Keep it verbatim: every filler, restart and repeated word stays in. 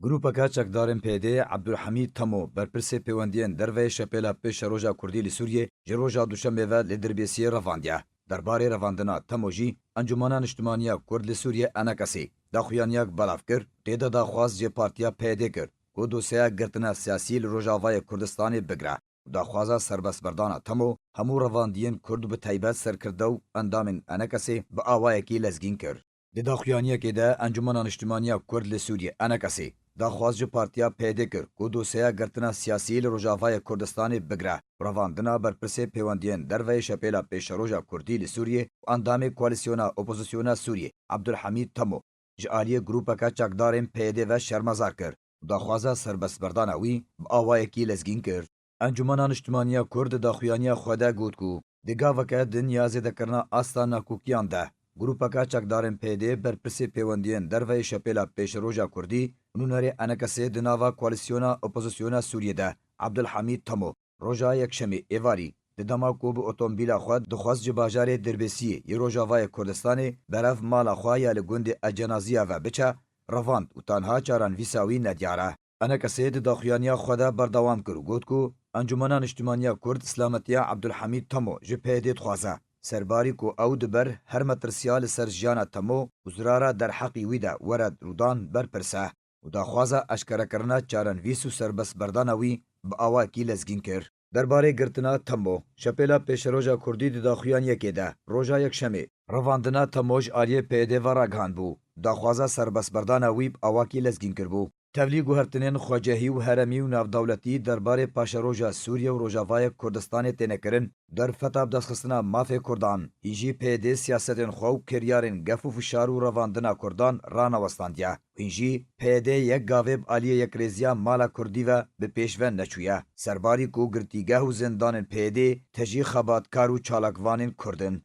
Grûpeke çekdarên P Y D'ê Ebdulhamîd Temo, berpirsê pêwendiyên derve yê Şepêla Pêşeroja Kurdî li Sûriyê, ji roja Duşemê ve li Dirbêsiyê revandiye. Derbarê revandina Temo jî Encûmena Niştimaniya Kurd li Sûriyê, ENKSê, daxuyaniyek belav kir, tê de daxwaz ji partiya P Y D kir ku dosyeya girtina siyasî li Rojavayê Kurdistanê bigire û daxwaza serbestberdana Temo hemû revandiyên Kurd, bi taybet serkirde û endamên ENKSê, bi awayekî lezgîn kir. Di daxuyaniyekê de Encûmena Niştimaniya Kurd li Sûriyê, ENKSê, daxwaz ji partiya P Y D kir ku dosyeya girtina siyasî li Rojavayê Kurdistanê bigire û revandina berpirsê pêwendiyên derve yê Şepêla Pêşeroja Kurdî li Sûriyê û endamê Koalîsyona Opozisyona Sûriyê Ebdulhamîd Temo ji aliyê grûpeke çekdarên P Y D ve şermezar kir û daxwaza serbestberdana wî bi awayekî lezgîn kir. Encûmena Niştimaniya Kurd di daxuyaniya xwe de got ku di gaveke din ya zêdekirina asta nakokiyan de, grûpeke çekdarên P Y D, berpirsê pêwendiyên derve yê Şepêla Pêşeroja Kurdî û nûnerê ENKSê di nava Koalîsyona Opozisyona Sûriyê de, Ebdulhamîd Temo, roja Yekşemê êvarî, di dema ku bi otomobîla xwe dixwest ji bajarê Dirbêsiyê yê Rojavayê Kurdistanê berev mala xwe ya li gundê Ecenaziya ve biçe, revand û tanha çarenvîsa wî nediyar e. ENKSê di daxuyaniya xwe de berdewam kir û got ku Encûmena Niştimaniya Kurd silametiya Ebdulhamîd Temo ji P Y D dixwaze. Serbarî ku ew di ber her metirsiya li ser jiyana Temo û zirara derheqî wî de were rûdan, berpirs e û daxwaza eşkerekirina çarenvîs û serbestberdana wî bi awayekî lezgîn kir. Derbarê girtina Temo, Şepêla Pêşeroja Kurdî di daxuyaniyekê de, roja Yekşemê, revandina Temo ji aliyê P Y D ve ragihandbû, daxwaza serbestberdana wî bi awakî lezgîn kirbû. Tevlî guhertinên xwecehî û heremî û navdewletî derbarê paşeroja Sûriye û Rojavayê Kurdistanê têne kirin, derfeta bidestxistina mafê Kurdan, hîn jî P Y D siyasetên xwe û kiryarên gef û fişar û revandina Kurdan ranewestandiye. Hîn jî P Y D yek gavê bi aliyê yekrêziya mala Kurdî ve bi pêş ve neçûye. Serbarî ku girtîgeh û zindanên P Y D tejî xebatkar û çalakvanên Kurd in.